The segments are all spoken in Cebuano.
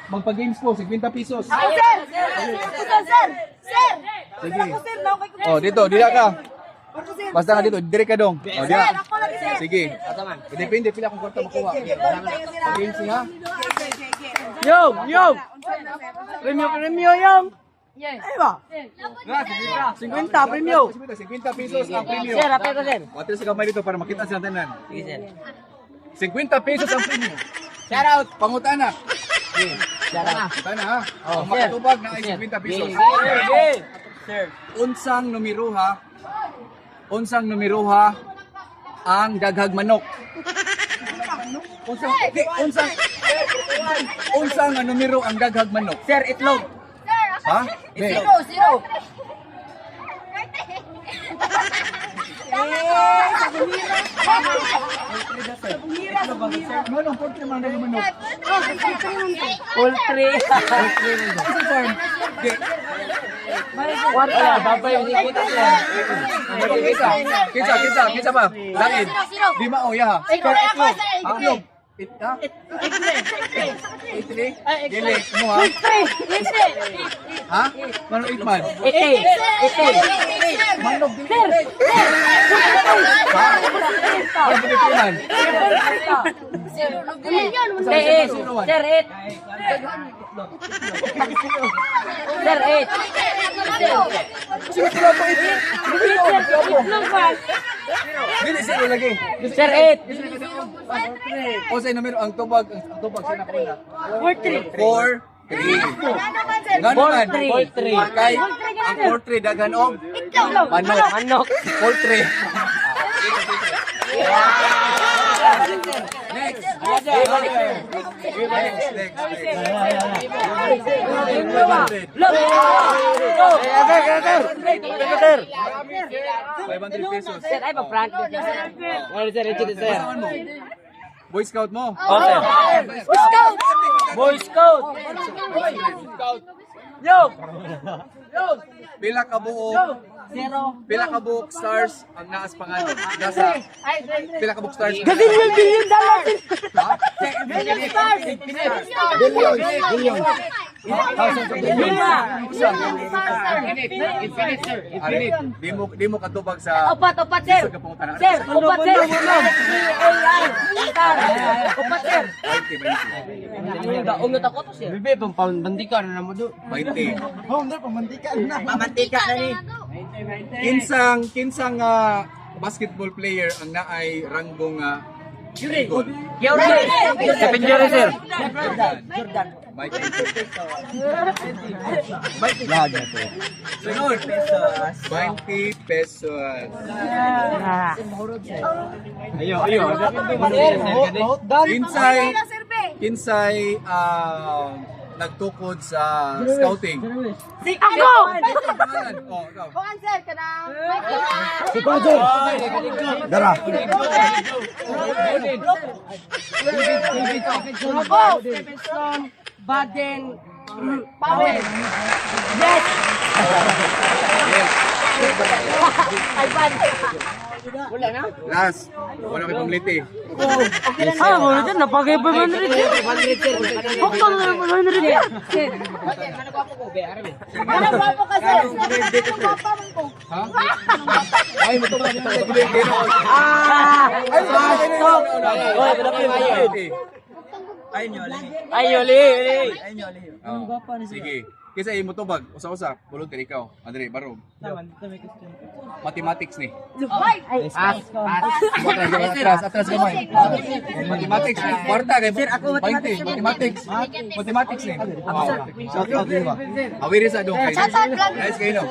Magpa-games ko, 50 pesos. Ako, sir! Ako, sir! Sir! Sir! Sige. Ako, sir! Naku, kay Oh, dito, dila ka. Ako, sir! Basta ka dito, dire ka dong. Oh, Sir, dila. ako lang, sir! Sige. Depende pila kung kwarta makuha. Pag-games niya. Yo, yo. Premio, premio, yo. Ay ba? 50 premio. 50 pesos ang premium. Sir, apel ko, sir. Water sa kamay dito para makita sila tanan. Sige, sir. 50 pesos ang premium. Shout out pangutana. Shout out. Pangutana ha. Ang makatubag na ay 50 pesos. Sir. Unsang numeroha? Unsang numeroha ang daghag manok? Unsang di, unsang unsang nga numero ang daghag manok? Sir, itlog. Ha? Di. Zero, zero! Eh, sa bumira. Sa bumira, sa bumira. Ano ang poultry man ang manok? Poultry. Sa farm. Di. Kwarta, babay, Kinsa? Kinsa, kinsa, kinsa ba? Lain. Di mao ya ha. Sir, ako, sir! Itlog. It, ha? Itli? Dili. Mo ha? Ha? Mano it man? Ite. Ite. Manok dili. Ha? Ano dili man? Sir, eight. Sir, eight. Sir, eight. Sige pala ko it. Itlog ba? Dili zero lagi. Sir, eight. O sa numero ang tubag ang tubag sa nakuna. 4-3. 4 3. Ano man, sir? Ngano man? 4-3. Kay ang 4 3 daghan og Itlog! manok. Manok. 4 3. Next. Next, next, next. Sir, 500 pesos. Sir, ay pa-prank. Wala, sir, ito, sir. Pasaman mo. Boy Scout mo. Oh, sir. Boy Scout. Yo! Pila ka buok, Zero. pila ka buok stars ang naas pangan. Nasa pila ka buok stars. Gazillion billion dollars. Ha? Billion stars. Billion, billion. Lima. Usa. Infinite, sir. Ari, di mo katubag sa Upat, upat, sir. Lisod ka pangutana. Sir, upat, sir. S-A-R. Star. Upat, sir. 20, 20. Ungot ako to, sir. Bebe, pambantika na namo do. 20. Pamantika na ni. Kinsang kinsang basketball player ang naay ranggong eagle? Stephen Curry, sir. Jordan. Michael. Mike. Sunod. 20 pesos. Ayo, ayo. Kinsay Sir, be! kinsay nagtukod sa scouting. Si ako! Pangalan? Oh, ikaw. Kuan, sir, kanang... Dara. Ako! Stephenson, Baden, Powell. Yes! Yes. Ivan. Last. Wala kay pangliti. Ah, wala dyan. Napagay 500. Hukto na 500. Sir. Ano gwapo ka, sir? Ano gwapo man ko? Ha? Ay, matubag na sa gilid. Ah! Ay, stop! Ay, yuli, yuli. Oh, sige. Kasi imo tubag, usa-usa, volunteer ikaw. Andre, barog. Mathematics ni. Pass, pass. Atras, atras, atras gamay. Mathematics ni. Kwarta kay Sir, ako mathematics. Mathematics. Mathematics ni. Shout out di ba? Awiri sa dong kay. Nice kayo no.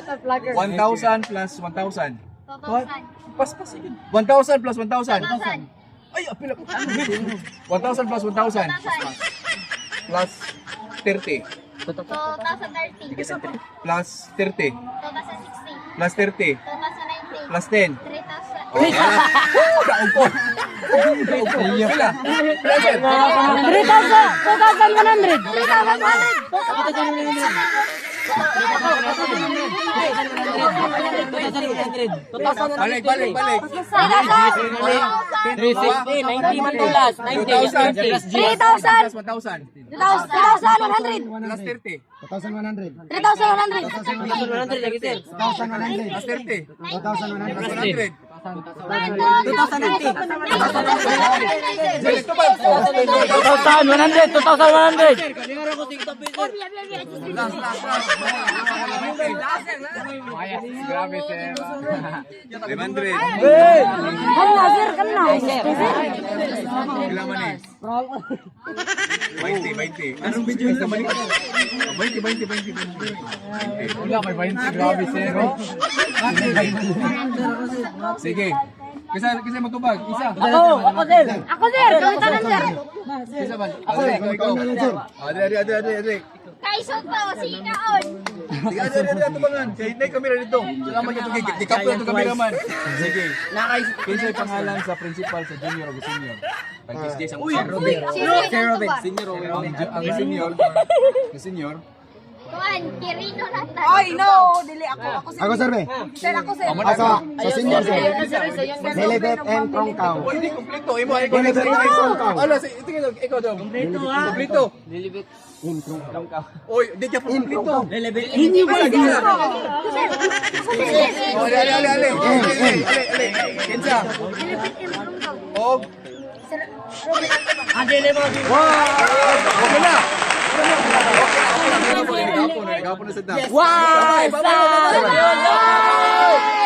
1,000 plus 1,000. Pas pas sige. 1,000 plus 1,000. Ay, apil ako. 1,000 plus 1,000. Plus 30. 2030, Plus 30. 2060, Plus 30. 2090, Plus 10. 3000. Oh, daog ko. Daog ko. Pila? Pila, sir? 3,000! 2,100! 3,100! Balik, balik, balik. 360, 90 man tulas. 90. 2,000. 3,000. Plus 1,000. 2,100. Plus 30. 2,100. 3,100. 100 lagi, sir. 2,100. Plus 30. 2,100. Plus 100. 2,090. Balik to ba? 2,100, 2,100. Last, last, last. Grabe, sir. 500. Hala, sir, kana. Sir. Ilan man eh? 20, 20. Anong video sa balik? 20, 20, 20, 20. Wala kay 20, grabe sir. Sige. Kasi kasi magtubag, isa. Ako, ako, sir. Ako, sir. Kami tanan, sir. Isa ba? Ako, ikaw, ikaw. Ade, ade, ade, ade, ade. Kaisod pa, o sige kaon. Sige, ade, ade, ade, tubangan. Kay nay kamera dito. Salamat ka tugig. Di ka to kameraman. Sige. Kinsay pangalan sa principal sa junior o senior? Pag sa Uy, Robert. Sir Robin. Senior o ang senior. Ang senior. Kuan, Kirino Ratan. Ay, no. Dili ako. Ako, sir. Ako, sir, be. Sir, ako, sir. Ah, sa senior, sir. Lilibet and Prongkaw. Uy, hindi kompleto. Imo ay ikaw. Lilibet and Prongkaw. Ala, si tingin ikaw daw. Kompleto ha. Kompleto. Lilibet. Oy, di ka pa kompleto. Hindi ba lagi? Oh, ale ale ale ale. Ale ale ale. Kinsa? Og Wow! Okay na. Okay na. Okay na. Okay na. Okay na. Wow! Bye bye. Bye bye.